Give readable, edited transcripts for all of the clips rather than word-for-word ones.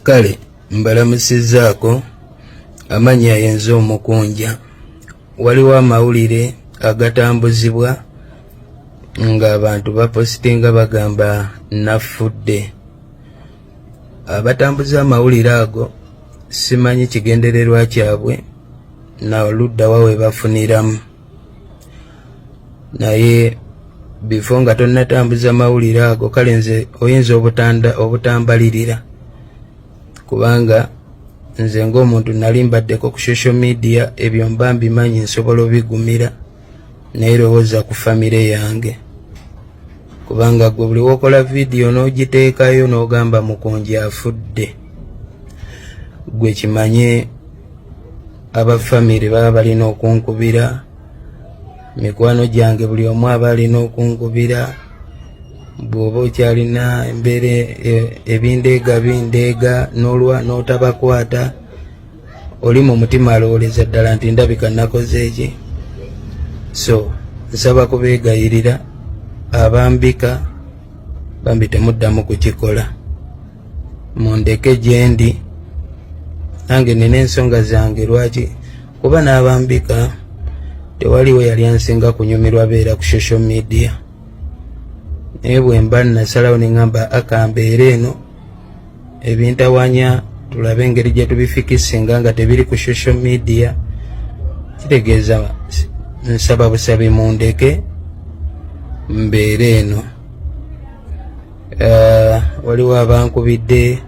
Kale mbalamusizzaako, amannya yenze Omukunja. Waliwo amawulire agatambuzibwa ng'abantu bapositinga bagamba nafudde. Abatambuza amawulire ago simanyi kigendererwa kyabwe na ludda wa we bafuniramu. Naye bifo nga tonnatambuza mawulire ago, kale nze oyinza obutambalirira, kubanga nze ng'omuntu nali mbaddeko ku social media, ebyo mba mbimanyi, nsobola obigumira, naye lowooza ku famire yange, kubanga gwe buli wokola vidiyo n'ogiteekayo n'ogamba Mukunja afudde, gwe kimanye aba famire baba balina okunkubira, mikwano gyange buli omu aba alina okunkubira. Bw'oba okyalina embeera ebindeega bindeega n'olwa n'otabakwata, oli mu mutima alowooleza ddala nti ndabika nakoze eki. So nsaba kubeegayirira, abambika bambi temuddamu kukikola, mundeke gyendi, nange nina ensonga zange lwaki, kuba n'abambika tewaliwo yali ansinga kunyumirwa beera ku social media. Naye bwe mba nasalawo ne ŋŋamba akambeera eno, ebintawanya tulabe engeri gye tubifikisinga nga tebiri ku social media, kitegeeza nsaba busabi mundeke mbeere eno. Waliwo abankubidde,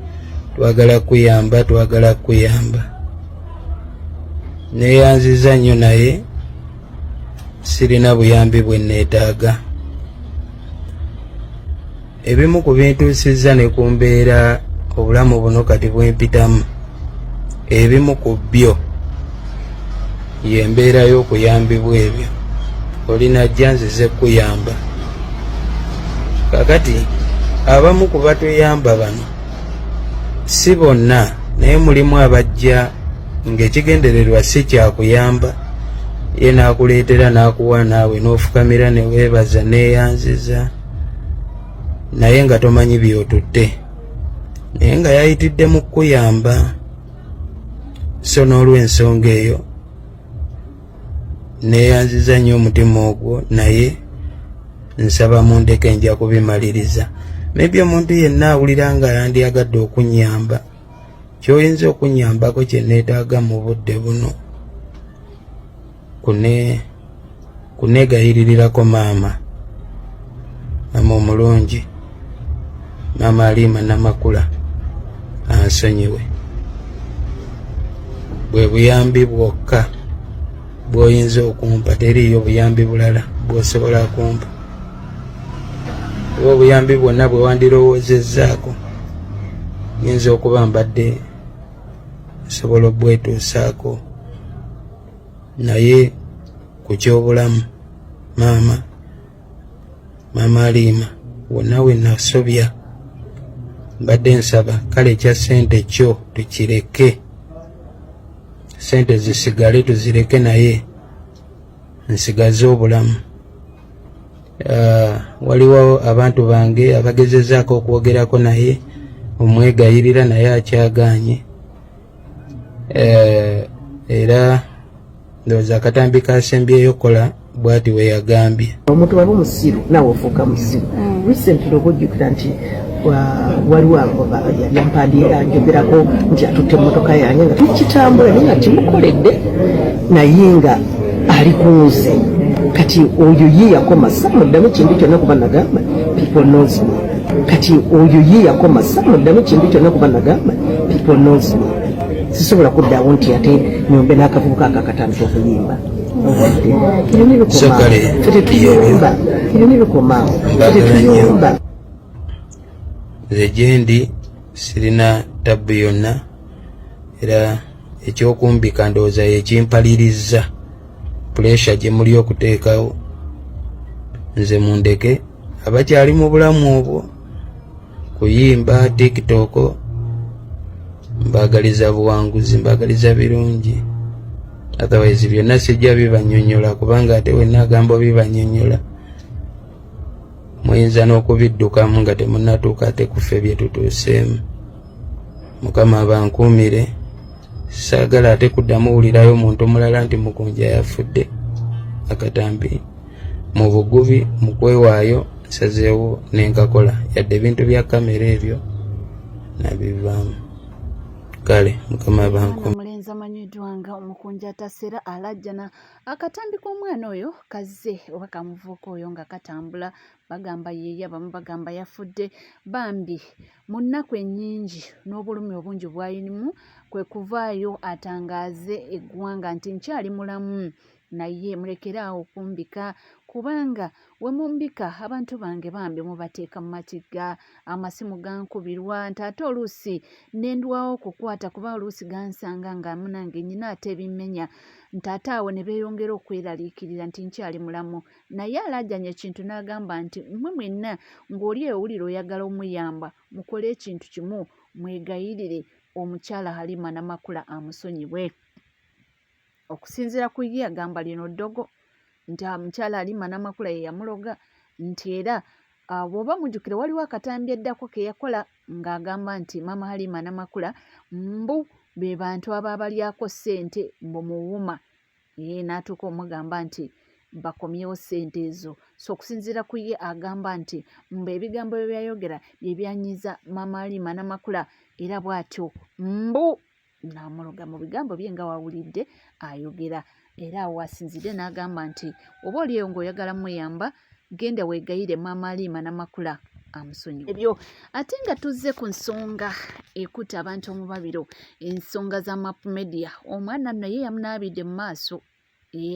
twagala kuyamba, twagala kuyamba, neyanziza nnyo, naye sirina buyambi bwe neetaaga. Ebimu ku bintuusizza ne ku mbeera obulamu buno kati bwempitamu, ebimu ku byo y'embeera y'okuyambibwa ebyo olinajja nzize kuyamba. Kakati abamu ku batuyamba bano, si bonna, naye mulimu abajja ng'ekigendererwa si kyakuyamba, ye n'akuleetera n'akuwa, naawe n'ofukamira ne weebaza neeyanziza, naye nga tomanyi by'otutte, naye nga yayitidde mu kukuyamba. So n'olw'ensonga eyo neeyanziza nnyo omutima ogwo, naye nsaba mundeke, nja kubimaliriza. Maybe omuntu yenna awulira nga yandyagadde okunyamba, kyoyinza okunyambako kye neetaaga mu budde buno kuneegayiririrako maama, maama omulungi, maama Aliima Namakula, ansonyiwe. Bwe buyambi bwokka bw'oyinza okumpa, teriiyo buyambi bulala bw'osobola kumpa, oba obuyambi bwonna bwe wandirowoozezzaako nyinza okuba mbadde nsobola obwetuusaako, naye ku kyobulamu, maama, maama Aliima, wonna we nasobya mbadde nsaba. Kale ekya ssente kyo tukireke, ssente zisigale tuzireke, naye nsigaze obulamu. Waliwo abantu bange abagezezaako okwogerako naye omwegayirira, naye akyagaanye. Era ndowooza akatambi kasembyeyo kola bwati we yagambye. Omuntu waba omusiru naawe ofuuka musiru. Recently oba ojjukira nti waliwo yali ampandiika njogerako nti atutte emmotoka yange nga tukitambula, naye nga kimukoledde, naye nga ali ku nze. Kati oyo ye yakoma samuddamu kintu kyonna, kuba nagamba people knows me. Kati oyo ye yakoma samuddamu kintu kyonna, kuba nagamba people knows me. Sisobola kuddawo nti ate nyombe n'akavubuka akakatandika okuyimba. Ebyo So kale, tetuyomba, ebyo nebikomaawo, tetuyomba. Nze gyendi sirina tabbu yonna, era ekyokumbika ndowooza yekimpaliriza pressure gye muli okuteekawo. Nze mundeke, abakyali mu bulamu obwo kuyimba TikTok, mbagaliza buwanguzi, mbagaliza birungi. Otherwise byonna sijja bibanyonyola, kubanga ate wenna agamba bibanyonyola muyinza n'okubiddukamu nga temunnatuuka ate kufe bye tutuuseemu. Mukama abankuumire. Saagala ate kuddamu wulirayo muntu mulala nti Mukunja yafudde. Akatambi mu bugubi mu kwewaayo nsazeewo nenkakola, yadde ebintu bya kamera ebyo nabivaamu. Kale Mukama abankuumire. Omulenzi amanyiddwa nga Omukunja Tasera alajjana. Akatambi k'omwana oyo kazze oba kamuvubuka oyo nga katambula, bagamba yeye, abamu bagamba yafudde. Bambi mu nnaku ennyingi n'obulumi obungi bw'ayinimu kwe kuvaayo atangaaze eggwanga nti nkyali mulamu, naye mulekere awo okumbika, kubanga we mumbika abantu bange bambi mubateeka mu matigga, amasimu gankubirwa nti ate oluusi ne ndwawo okukwata kuba oluusi gansanga nga munange nnyina ate ebimmenya, nti ate awo ne beeyongera okweraliikirira nti nkyali mulamu. Naye alaajanye ekintu n'agamba nti mmwe mwenna ng'oli ewulira oyagala omuyamba, mukole ekintu kimu, mwegayirire omukyala Halima Namakula amusonyiwe. Okusinziira ku ye agamba lino ddogo nti omukyala Halima Namakula ye yamuloga, nti era bw'oba mujjukira waliwo akatambi eddako ke yakola ng'agamba nti maama Halima Namakula mbu be bantu abaabalyako ssente mbu muwuma, n'atuuka omugamba nti bakomyewo ssente ezo. So okusinziira ku ye agamba nti mbu ebigambo bye byayogera bye byanyiza maama Halima Namakula, era bw'atyo mbu n'amuloga mu bigambo bye nga wawulidde ayogera. Era awo asinzidde n'agamba nti oba oli eyo ng'oyagala muyamba, genda weegayire maama Halima Namakula amusonyiwe. Ebyo ate nga tuzze ku nsonga ekutte abantu omubabiro, ensonga za Map Media. Omwana nno ye yamunaabidde mu maaso,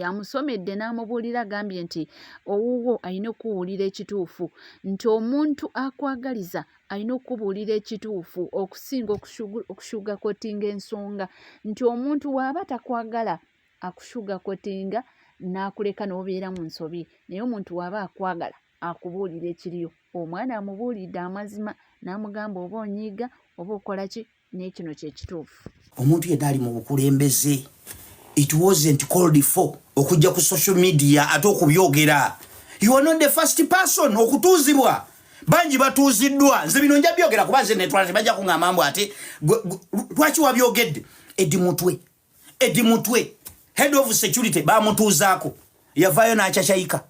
amusomedde n'amubuulira, agambye nti owuwo alina okukubuulira ekituufu, nti omuntu akwagaliza alina okukubuulira ekituufu okusinga okushugakotinga ensonga, nti omuntu bw'aba takwagala akushugakotinga n'akuleka n'obeera mu nsobi, naye omuntu bw'aba akwagala akubuulira ekiriyo. Omwana amubuulidde amazima n'amugamba oba onyiiga oba okola ki, naye kino kye kituufu. Omuntu yenna ali mu bukulembeze, it wasn't called for okujja ku social media ate okubyogera. You are not the first person okutuuzibwa, bangi batuuziddwa. Nze bino nja byogera kuba nze netwala, tebajja kuŋŋamba mbu ate lwaki wabyogedde. Eddie Mutwe, Eddie Mutwe, head of security, bamutuuzaako, yavaayo n'acacaika.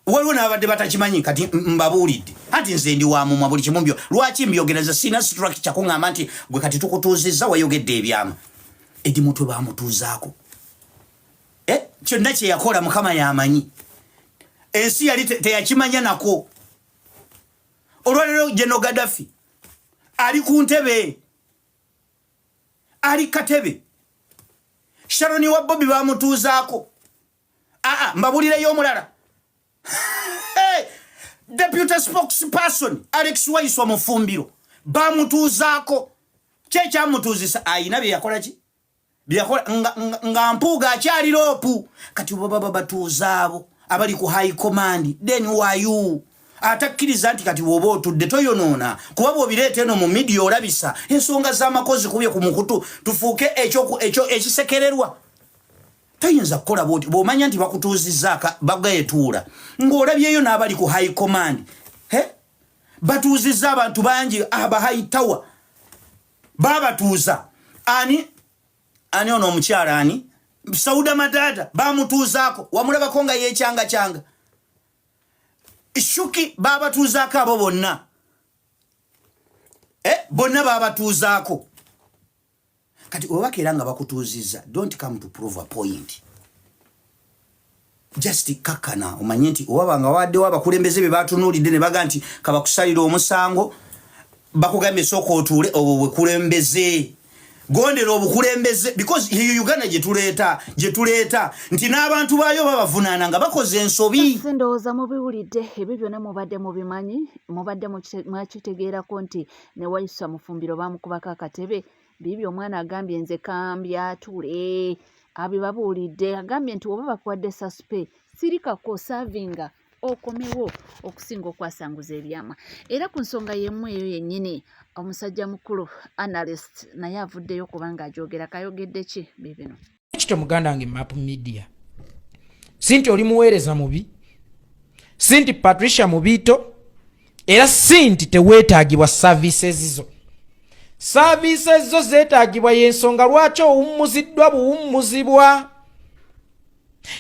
Waliwo n'abadde batakimanyi, kati mbabuulidde. Anti nze ndi wa mumwa, buli kimu mbyo. Lwaki mbyogera? Nze sirina structure kuŋŋamba nti gwe kati tukutuuzizza wayogedde ebyama. Eddie Mutwe bamutuuzaako, kyonna kye yakola Mukama yamanyi, ensi yali teyakimanya nako. Olwaleero General Gaddafi ali ku ntebe, ali katebe. Sharon wa Bobi bamutuuzaako. Aa, mbabulireyo omulala. Hey! Deputy spokesperson Alex Waiswa Mufumbiro bamutuuzaako. Kyekyamutuuzisa ayina bye yakola ki byeyakola nga Mpuuga akyali LOP. Kati oba baba batuuzaabo abali ku high command, then wayu atakkiriza nti kati bw'oba otudde toyonoona, kuba bw'obireeta eno mu media olabisa ensonga z'amakozi kubye ku mukutu, tufuuke ekyo ekisekererwa. Toyinza kukola bwoti bw'omanya nti bakutuuzizza bagayetuula ng'olabyeyo n'abali ku high command. He, batuuzizza abantu bangi aba high tower, babatuuza. Ani ani ono omukyala, ani, Sauda Matata bamutuuzaako, wamulabako nga yekyanga kyanga. Shuki babatuuzaako, abo bonna, bonna babatuuzaako. Kati webakeera nga bakutuuzizza, don't come to prove a point, just kakkana omanye nti owaba nga waddewo abakulembeze be batunuulidde ne baga nti kabakusalira omusango, bakugambye sooka otuule. Obwo bwekulembeze, gondera obukulembeze, because eyo Uganda gyetuleeta nti n'abantu baayo babavunaana nga bakoze ensobi. Ndowooza mubiwulidde ebyo byonna, mubadde mubimanyi, mubadde mwakitegeerako nti ne Waiswa Mufumbiro bamukubako akatebe. Biibyo omwana agambye, nze kambyatule, abibabuulidde. Agambye nti oba bakuwadde suspend, sirikako, savinga okomewo okusinga okwasanguza ebyama. Era ku nsonga y'emu eyo yennyini, omusajja mukulu analyst naye avuddeyo kubanga ajogera. Kayogedde ki? Bibino. Kito muganda wange Map Media, si nti oli muweereza mubi, si nti Patricia Mubiito, era si nti teweetaagibwa services zo. Services zo zeetaagibwa, y'ensonga lwaki owummuziddwa buwummuzibwa,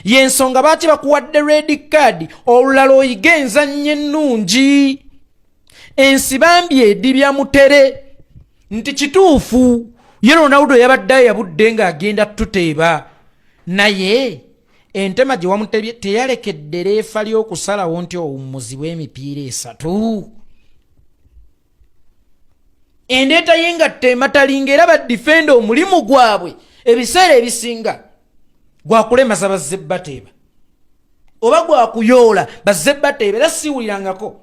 y'ensonga baaki bakuwadde red card. Olulala oyiga enzannya ennungi. Ensibambi edibya mutere nti kituufu ye Ronaldo yabaddeyo yabudde ng'agenda tuteeba, naye entema gye wamutebye teyalekedde reefa ly'okusalawo nti owummuzibwa emipiira 3. Endeeta ye nga tematalinga, era badifenda omulimu gwabwe ebiseera ebisinga gwakulemaza bazze bateeba oba gwakuyoola bazze bateeba. Era siwulirangako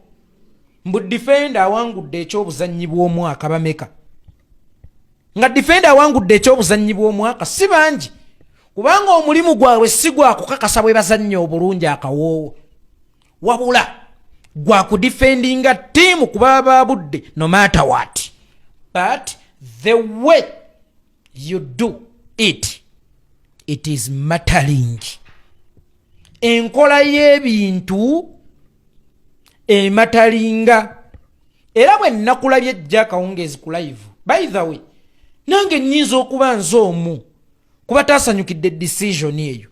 mbu defender awangudde ekyobuzannyi bw'omwaka. Bameka nga defender awangudde ekyobuzannyi bw'omwaka? Si bangi, kubanga omulimu gwabwe si gwakukakasa bwe bazannya obulungi akawoowo, wabula gwakudifendinga ttiimu kuba babudde no matter what. But the way you do it, it is mattering. Enkola y'ebintu ematalinga. Era bwe nakulabye ejja akawungeezi ku live, by the way, nange nnyinza okuba nze omu kuba taasanyukidde decision eyo,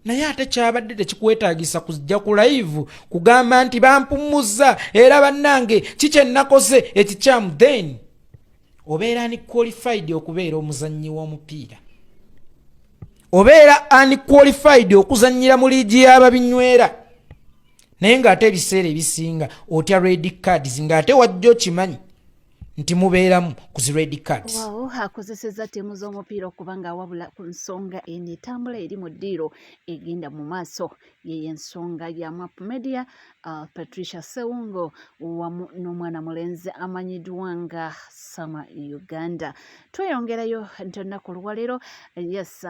naye ate kyabadde tekikwetaagisa kujja ku live kugamba nti bampummuza era bannange kikye nakoze ekikyamu. Then obeera unqualified okubeera omuzannyi w'omupiira, obeera unqualified okuzannyira mu liigi y'ababinywera, naye ng'ate ebiseera ebisinga otya red cards, ng'ate wajja okimanyi nti mubeeramu ku zi red cards. Waawo, akozesezza ttiimu z'omupiira okuba nga awabula ku nsonga eno etambula eri mu ddiiro egenda mu maaso. Yeyo ensonga ya Map Media, Patricia Sewungo wamu n'omwana mulenzi amanyiddwa nga Sama Uganda. Tweyongerayo nti olunaku olwaleero, yes,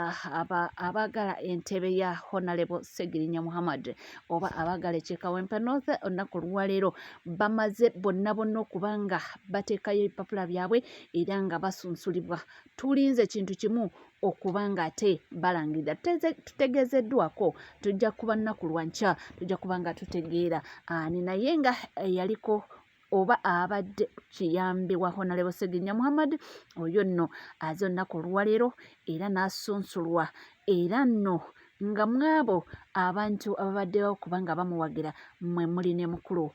abaagala entebe ya Honorable Segirinya Muhammad oba abaagala ekyekawempe North, olunaku olwaleero bamaze bonna bonna okuba nga bateekayo ebipapula byabwe era nga basunsulibwa. Tulinze kintu kimu, okuba nga ate balangirira. Tutegeezeddwako tujja kuba nnaku lwankya, tujja kuba nga tutegeera ani. Naye nga eyaliko oba abadde kiyambi wa Honorable Segirinya Muhammad oyo nno aze olunaku olwaleero era n'asunsulwa, era nno nga mwabo abantu ababaddewo okuba nga bamuwagira mwe muli ne mukulu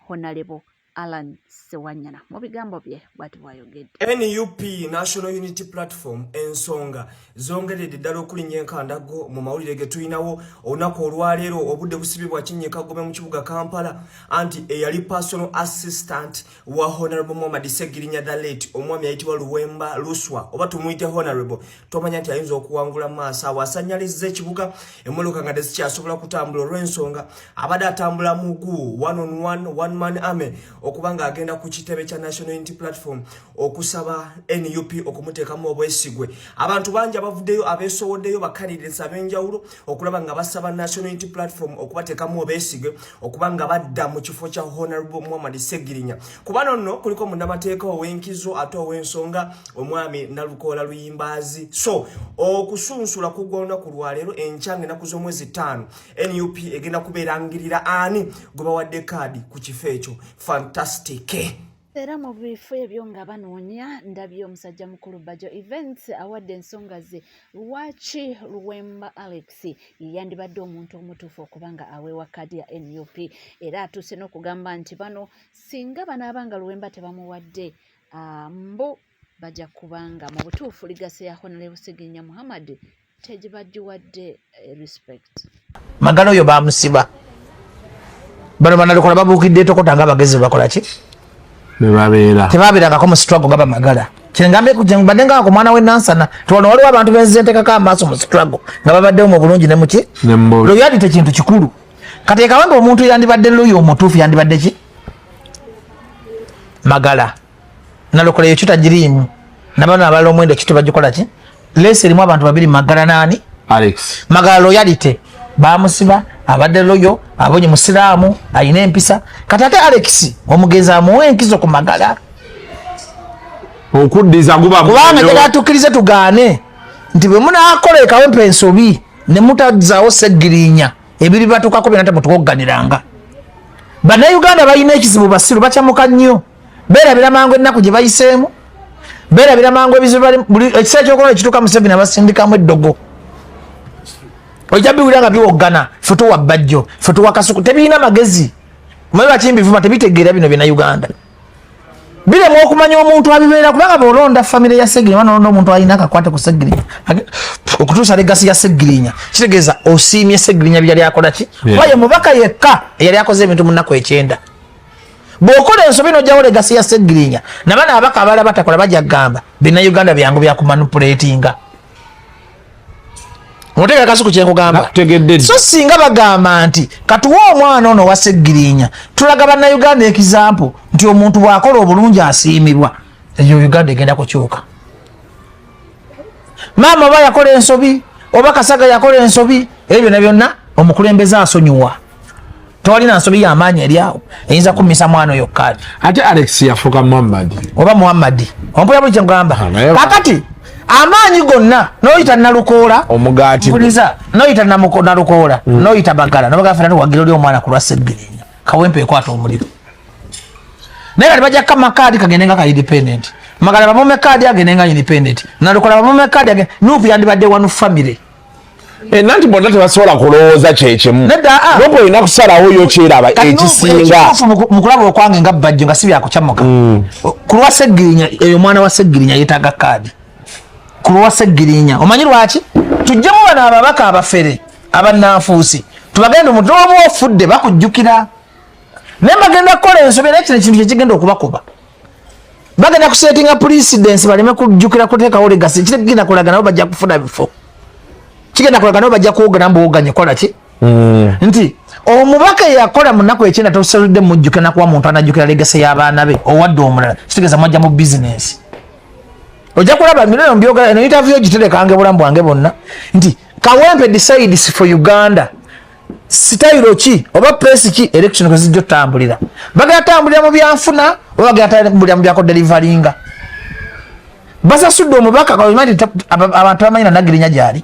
Honorable Allan Sewanyana. Mu bigambo bye bwati bwayogedde. NUP, National Unity Platform, ensonga zongeredde ddala okulinnya enkandago mu mawulire ge tulinawo olunaku olwaleero. Obudde busibibwa kinnyika gome mu kibuga Kampala, anti eyali personal assistant wa Honorable Muhammad Segirinya the late, omwami ayitibwa Luwemba Luswa, oba tumuyite Honorable, twamanya nti ayinza okuwangula maaso awo, asanyalizza ekibuga, emmotoka nga tezikyasobola kutambula olw'ensonga abadde atambula mugu one on one, one man army, okuba ng'agenda ku kitebe kya National Unity Platform okusaba NUP okumuteekamu obwesigwe. Abantu bangi abavuddeyo, abeesowoddeyo, bacandidates ab'enjawulo, okulaba nga basaba National Unity Platform okubateekamu obwesigwe okuba nga badda mu kifo kya Honorable Muhammad Segirinya. Kuba nno kuliko munnamateeka ow'enkizo ate ow'ensonga, omwami Nalukoola Luyimbaazi. So okusunsula kugwa olunaku lwaleero. Enkya nga ennaku z'omwezi 5, NUP egenda kubeerangirira ani gwe bawadde kaadi ku kifo ekyo. Fantastic. Era mu bifo ebyo nga banoonya, ndabye omusajja mukulu Bajo Events awadde ensonga ze lwaki Luwemba Alex yandibadde omuntu omutuufu okuba nga aweewa kaadi ya NUP. Era atuuse n'okugamba nti bano singa banaaba nga Luwemba tebamuwadde, mbu bajja kubanga mu butuufu legacy ya Honorable Segirinya Muhammad tegibagiwadde respect. Magala oyo bamusiba, bano banalikola babuukidde etokota nga abagezi bakola ki? Bebabeera. Tebabeerangako mu struggle nga bamagala. Kyengambe badde nga ku mwana w'enansana tiwano waliwo abantu benzize ntekako amaaso mu struggle nga babaddewo mu bulungi ne muki. Ne mu bubi. Loyalty kintu kikulu. Kati ekawanga omuntu yandibadde loyo omutuufu yandibadde ki? Magala nalokola eyo kitagiriimu, nabano abalala omwenda ekyo tebagikola ki? Lesi erimu abantu babiri, Magala naani? Alex. Magala loyalty bamusiba, abadde loyo, abonye musiraamu, ayina empisa. Kati ate Alex omugenzi amuwa enkizo ku Magala. Okuddiza guba kubanga mwoyo. Njagala tukkirize tugaane nti bwe munaakola ekawempa ensobi ne mutazaawo Seggirinya, ebiri batukako byonna temutuwogganiranga. Bannayuganda balina ekizibu, basiru, bakyamuka nnyo, beerabira mangu ennaku gye bayiseemu. Beerabira mangu ebizibu bali ekiseera ky'okulonda ekituuka Museveni abasindikamu eddogo. Ojja biwulira nga biwoggana, ffe tuwa Bajjo, ffe tuwa Kasuku, tebirina magezi. Omanyi lwaki mbivuma? Tebitegeera bino bina Uganda. Biremwa okumanya omuntu abibeera, kubanga bw'olonda famire ya Ssegirinya oba n'olonda omuntu alina akakwate ku Ssegirinya okutuusa legacy ya Ssegirinya, kitegeeza osiimye Ssegirinya bye yali akola ki? Kuba ye mubaka yekka eyali akoze ebintu mu nnaku ekyenda. Bw'okola ensobi n'ojjawo legacy ya Ssegirinya, na bano ababaka abalala batakola bajja kugamba Bannayuganda byangu bya kumanipulatinga. Otegeera Kasuku kyenkugamba? So singa bagamba nti katuwe omwana ono owa Ssegirinya, tulaga Bannayuganda example nti omuntu bw'akola obulungi asiimibwa, eyo Uganda egenda kukyuka. Maama oba yakola ensobi oba Kasaga yakola ensobi, ebyo byonna byonna omukulembeze asonyiwa. Tewalina nsobi y'amaanyi eri awo eyinza kummisa mwana oyo kaadi. Ate Alex yafuuka Muhammad. Oba Muhammadi, ompulira buli kyenkugamba? Kakati amaanyi gonna noyita Nalukoola omugaati mpuliza, noyita Nalukoola, noyita Bagala, nobagala fena tuwagira oli omwana ku lwa Ssegirinya, Kawempe ekwata omuliro. Naye kati bajja kama kaadi kagende nga ka independent, Magala bamume kaadi agende nga independent, Nalukoola bamume kaadi agende. Nup yandibadde one family. Eh, nanti bonna tebasobola kulowooza kyekimu. Nedda, ah. Nup olina kusalawo yo kyeraba ekisinga. Ekituufu mu kulaba okwange nga Bajjo, nga si byakukyamuka, ku lwa Ssegirinya, eyo omwana wa Ssegirinya yeetaaga kaadi ku lwa Ssegirinya. Omanyi lwaki? Tujjemu bano ababaka abafere abannanfuusi, tubagende omuntu oba ofudde bakujjukira, naye bagenda kukola ensobi. Era kino ekintu kyekigenda okubakuba, bagenda kusettinga precedence baleme kujjukira kuteekawo legacy. Kigenda kulaga nabo bajja kufuna bifo, kigenda kulaga nabo bajja kuwogana mbuwoganye kola ki nti omubaka eyakola mu nnaku ekyenda tosobodde mujjukira nakuwa muntu anajjukira legacy y'abaana be, owadde omulala, kitegeeza mwajja mu bizinensi. Ojja kulaba bino mbyogera, eno interview ogiterekange bulamu bwange bwonna nti Kawempe decides for Uganda sitayiro ki oba pace ki election kwe zijja otambulira. Bagenda tambulira mu byanfuna oba bagenda tambulira mu byakudeliveringa? Basasudde omubaka omanyi nti abantu bamanyi na Nagirinya gyali.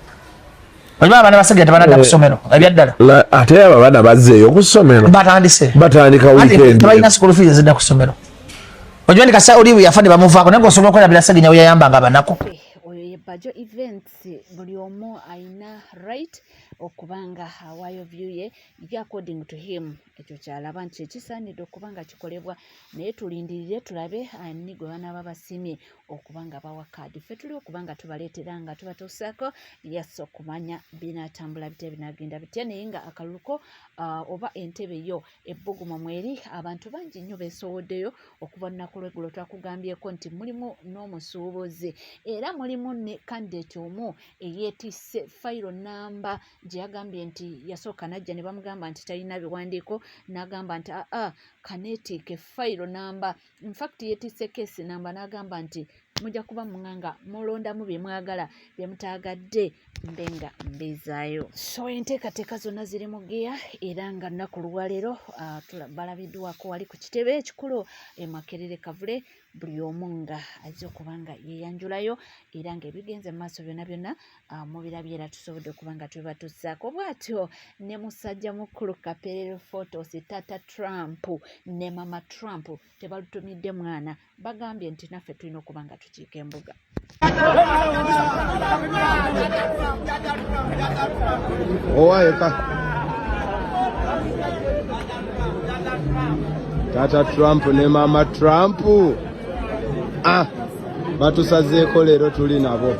Omanyi abaana basajja tebanadda ku ssomero ebyaddala. Ate abo abaana bazzeeyo ku ssomero. Batandise. Batandika Anti weekend. Tebalina school fees ezidda ku ssomero. Omanyi nti kasa oli bwe yafa ne bamuvaako, naye ng'osobola okwerabira Ssegirinya we yayambanga abanaku. Oyo ye Bajo Events. Buli omu ayina right okuba nga awaayo view ye ye according to him, ekyo kyalaba nti kyekisaanidde okuba nga kikolebwa, naye tulindirire tulabe ani gwe banaaba basiimye okuba nga bawa kaadi. Ffe tuli okuba nga tubaleetera nga tubatuusaako yes okumanya binaatambula bitya, binaagenda bitya, naye nga akalulu ko oba entebe yo ebbugumu mweri. Abantu bangi nnyo beesowoddeyo okuva olunaku lw'eggulo. Twakugambyeko nti mulimu n'omusuubuzi era mulimu ne candidate omu eyeetisse fayiro namba gye yagambye nti yasooka n'ajja ne bamugamba nti talina biwandiiko, n'agamba nti aa kaneetiike fayiro namba. Infact yeetisse case namba, n'agamba nti mujja kuba muŋanga mulondamu bye mwagala, bye mutaagadde mbe nga mbizaayo. So enteekateeka zonna ziri mu gear, era nga nnaku lwaleero balabiddwako wali ku kitebe ekikulu e Makerere Kavule, buli omu nga azze okuba nga yeeyanjulayo, era ng'ebigenze mu maaso byonna byonna mubirabye, era tusobodde okuba nga tubatuusaako. Bw'atyo ne musajja mukulu Kaperero Photos, Tata Trump ne Mama Trump tebalutumidde mwana, bagambye nti naffe tulina okuba nga tukiika embuga. Owayeka Tata Trump ne Mama Trump, ah, batusazeeko leero, tuli nabo.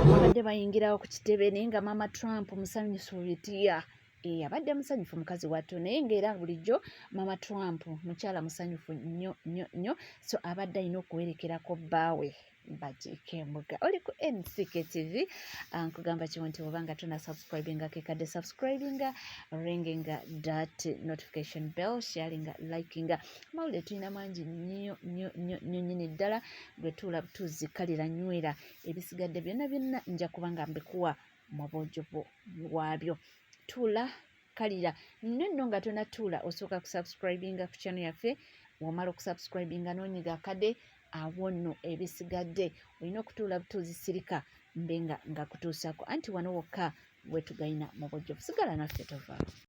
Babadde bayingirawo ku kitebe, naye nga Mama Trump musanyufu bitya. Abadde musanyufu mukazi wattu, naye ng'era bulijjo Mama Trump mukyala musanyufu nnyo nnyo nnyo. So abadde alina okuwerekerako bbaawe bakiika embuga. Oli ku NCK TV, nkugamba kimu nti oba nga tona subscribinga, kekadde subscribinga, ringinga that notification bell, sharinga, likinga. Amawulire tulina mangi nnyo nnyo nnyo nnyo nnyini ddala. Gwe tuula tuzikalira nywera, ebisigadde byonna byonna nja kuba nga mbikuwa mu bujuvu bwabyo. Tuula kalira nno nno, nga tonatuula osooka kusubscribinga ku channel yaffe. Womala okusubscribinga n'onyiga akade, awo nno ebisigadde olina okutuula butuuzi, sirika. mbe nga ngakutuusaako anti wano wokka wetugayina mu bujjuvu. Sigala naffe tovaako.